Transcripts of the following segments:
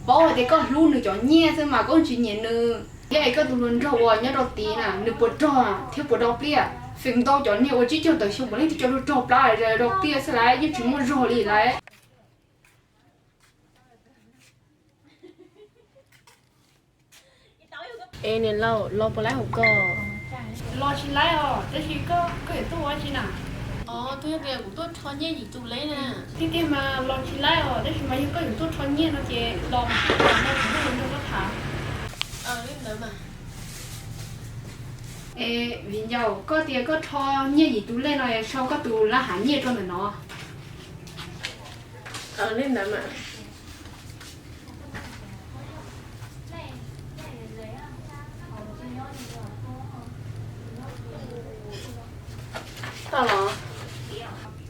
Paub hais tias koj hlub nws cov nyiaj xwb mas koj tsis nyiam nws. Thiab es koj tus hluas nraug uas nyob rau tid na, nws puas rog thiab puas rau pliaj? Feem ntau cov niag uas tsib caug tawm xyoo puav leej twb coj lug rog plab rau pliaj xwb lawm, yeej tsis muaj zog li lawm. Es niam laus, los puas laib hauv ko? Los tsis laib os, tab sis koj, koj yuav tuaj ua dab tsi na? Os, twb yog tias kuv tuaj rho nyiaj yim tus leb na. Tiag tiag mas los tsis laib os, tab sis mas yog koj yuav tuaj rho nyiaj no ces los, los no kuv muaj lus nrog koj tham. Li ntawd mas. Es viv ncaus, koj tias koj rho nyiaj yim tus lej no es sau koj tus lab hav nyiaj rau ntawm no. Li ntawd mas. Tau los?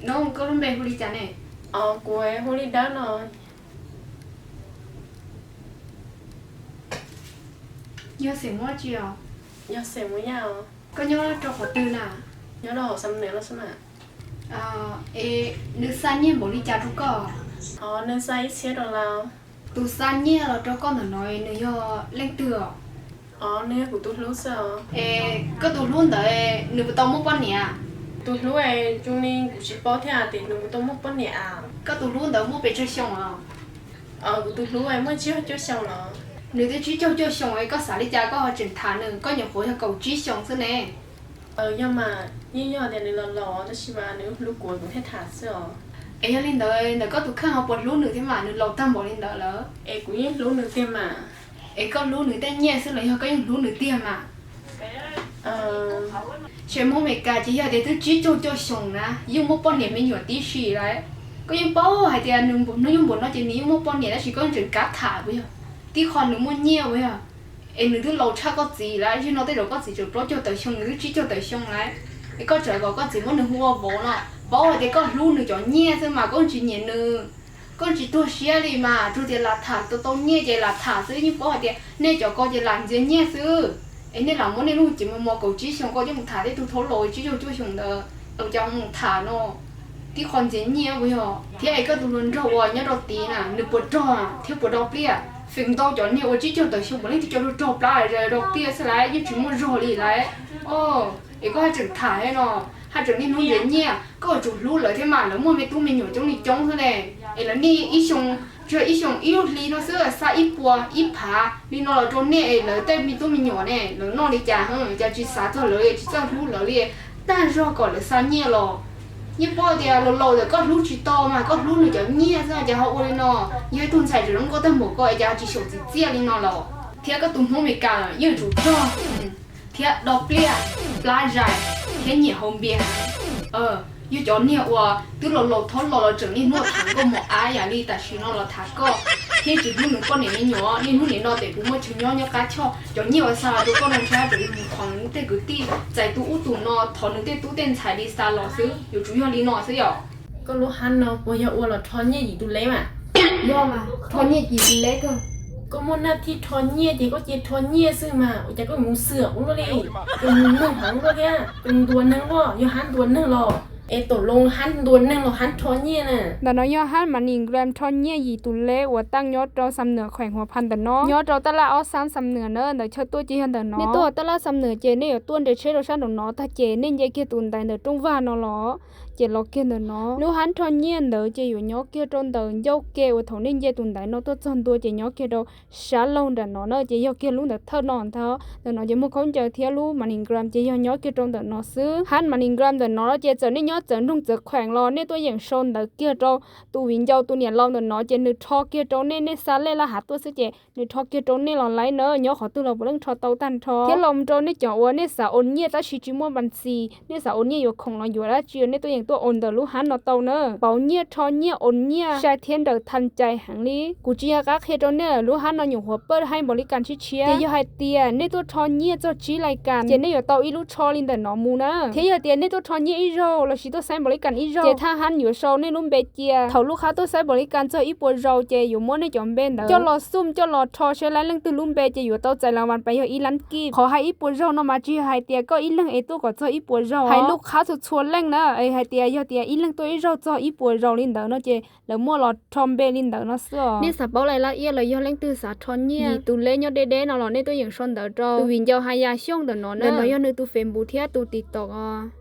Nub, koj lub npe hu li cas ne? Os, kuv hu li Dawb no. Yog xeem Hmoob tsi os? Yog xeem Hmoob Yaj os. Koj nyob rau qhov twg na? Nyob rau hauv Xam Nuas no xwb mas. Es nws xa nyiaj npaum li cas rau koj? Os, nws xa ib txhiab rau lawm. Tus xa nyiaj los rau koj ntawm no nws yog leej twg os? Os, nws yog kuv tus hlub xwb os. Es koj tus hlub ntawd nws puas tau muaj poj niam? Tus hlub es zoo li kuv tsis paub thiab tias nws puas tau muaj poj niam. Koj tus hlub ntawd muaj pes tsawg xyoo os? Kuv tus hlub muaj tsib caug cuaj xyoo los. Nws twb tsib caug cuaj xyoo es koj xav li cas koj ho tseem tham nws? Koj nyuam qhuav yog kaum tsib xyoo xwb ne. Yog mas, yeej yog tias nws los laus tab sis mas nws hlub kuv kuv thiaj tham xwb os. Es yog li ntawd ntawm koj tus kheej ho puas hlub nws thiab mas, nws laus tag npaum li ntawd lawm? Es kuv yeej hlub nws tiag mas. Es koj hlub nws tej nyiaj xwb los yog koj yeej hlub nws tiag mas? Tsheb Hmoob Amelikas ces yog tias twb tsib caug cuaj xyoos na yeej muaj poj niam me nyuam tib si lawm. Koj yeej paub hais tias nws hnub nyoog npaum no ces nws yeej muaj poj niam tab sis koj tseem kav tham puas yog? Tib qho nws muaj nyiaj puas yog? Es nws twb laus tshaj koj txiv lawm, zaum no tej zaum koj txiv tseem plaub caug tawm xyoo nws twb tsib caug tawm xyoo lawm. Es koj tseem kom koj txiv muab nws hu ua vauv no, paub hais tias koj hlub nws cov nyiaj xwb mas koj tsis nyiam nws. Koj tsis tuag siab li mas, tsuas tias lam tham tau tau nyiaj ces lam tham xwb, yeej paub hais tias nej cov ko ces lam ntxias nyiaj xwb. Es nej lam muab nej lub cev mos mos kaum tsib xyoos koj coj mus tham tej tug thaub laus tsib caug cuaj xyoos ntawd, ua cas mus tham no? Tib qho ntxias nyiaj puas yog? Thiab es koj tus hluas nraug uas nyob rau tid na, nws puas rog thiab puas rau pliaj? Feem ntau cov niag uas tsib caug tawm xyoo puav leej twb coj lug rog plab rau pliaj xwb lawm, yeej tsis muaj zog li lawm. Es koj haj tseem tham thiab no, haj tseem niaj hnub ntxias nyiaj, koj yuav tsum hlub lawv thiab mas, lawv muaj me tub me nyuam coob li coob xwb ne. Es lawv niaj ib xyoo, tsuas ib xyoos ib lub hli no xwb xa ib puas ib phav li no los rau nej es lawv tej me tub me nyuam ne, lawv noj li cas, cas tsis xav txog lawv, tsis txawj hlub lawv li, tag zog kom lawv xa nyiaj los. Yeej paub tias laus laus lawm koj hlub tsis tau mas, koj hlub nws cov nyiaj xwb cas ho ua li no. Yog ib tug ntxhais tseem zoo nkauj tag npaum ko es cas ho tsis xyaum txiv txiaj li no los? Thiab koj tus Hmoob Amelikas yeej yuav tsum rog thiab do pliaj, plab zais thiab nyiam haus npias. Yog cov niag uas twb laus laus thaub laus los tseem niaj hnub tham nkauj mos ab yam li tam sim no los tham koj, thiab tsis hlub nws poj niam me nyuam, niaj hnub nim no tes kuv muaj chaw nyob nyob qab choj, cov nyiaj uas xa los rau koj no ntshe tseem mus thov nws tej kwv tij, txais tus ub tus no, thov nws tej tub tej ntxhais li xa los xwb, yuav tsum yog li no xwb yom. Koj lub hab no puas yog ua los rho nyiaj yim tus leb mas? Yog mas, rho nyiaj yim tus leb kawg. Koj muaj naj thij rho nyiaj ces koj cia rho nyiaj xwb mas, ua cas koj mus xwm ua luaj li? Koj mus nug heev luaj thiab, koj ntuas neeg luaj, yog hab ntuas neeg los? Es tam loo hab ntuas neeg los hab rho nyiaj na? Ntawm no yog hab MoneyGram rho nyiaj yim tus leb uas taj nyob rau Xam Nuas, kheem Huas Phas ntawm no, nyob rau taj laj ob xab Xam Nuas na, ntawd chaw tuaj ces yog ntawm no. Nej tuaj taj laj Xam Nuas ces nej yuav tuaj nres tsheb rau sab nraum no tag ces nej nce kiag tus ntaiv ntawm rooj vag no los, ces los kiag ntawm no. Lub hab rho nyiaj ntawd ces yuav nyob kiag rau ntawm ncauj ke uas thaum nej nce tus ntaiv no tuaj txog ntua ces nyob kiag rau sab laug nram no na, ces yog kiag lub ntawd thawj no ntag. Ntawm no ces muaj khaub ncaws thiab lub MoneyGram ces yog nyob kiag rau ntawm no xwb. Hab MoneyGram ntawm no ces txawm nej nyob txawv nroog txawv kheem los nej tuaj yeem sau ntawv kiag rau tus viv ncaus tus niam laus ntawm no ces nws rho kiag rau nej, nej xa lej laj hav tuaj xwb ces nws rho kiag rau nej los laib na, nyob qhov twg los puav leej rho tau tag nrho. Thiab los rau nej cov uas nej xav ua nyiaj tab sis tsis muaj npas xis, nej xav ua nyiaj yuav khoom los yuav dab tsi nej tuaj yeem tuaj ua ntawm lub hab no tau na. Pauv nyiaj, rho nyiaj, ua nyiaj sai thiab nrawm thas cai heev li. Kuv tsis nco qab qhia rau nej lub hab no nyuam qhuav pawj haib npaum li kas tshiab tshiab. Ces yog hais tias nej tuaj rho nyiaj txog tsib lais kas ces nej yuav tau ib lub tsho li ntawm no mus na. Thiab yog tias nej tuaj rho nyiaj ib zaug los tuaj xaiv npaum li kas ib zaug ces thaj hab yuav sau nej lub npe cia. Thaum lub qhab tuaj xaiv npaum li kas txog ib puas zaus ces yuav muab nej cov npe ntawd coj los xum coj los rho saib leej twg lub npe ces yuav tau txais las vas pais yog ib lab kib. Qhov hais ib puas zaug no mas tsis yog hais tias koj ib leeg es tuaj kom txog ib puas zaug, hais lub qhab txhua txhua leej na. Hais tias yog tias ib leeg tuaj ib zaug txog ib puas zaus li ntawd no ces lawv muaj los rho npe li ntawd no xwb os. Nej xav paub lais lab iab los yog leej twg xav rho nyiaj, yim tus leb nyob deb deb no los nej tuaj yeem sau ntawv rau tus viv ncaus Has Yas Xyooj ntawm no na. Ntawm no yog nws tus Facebook thiab tus TikTok os.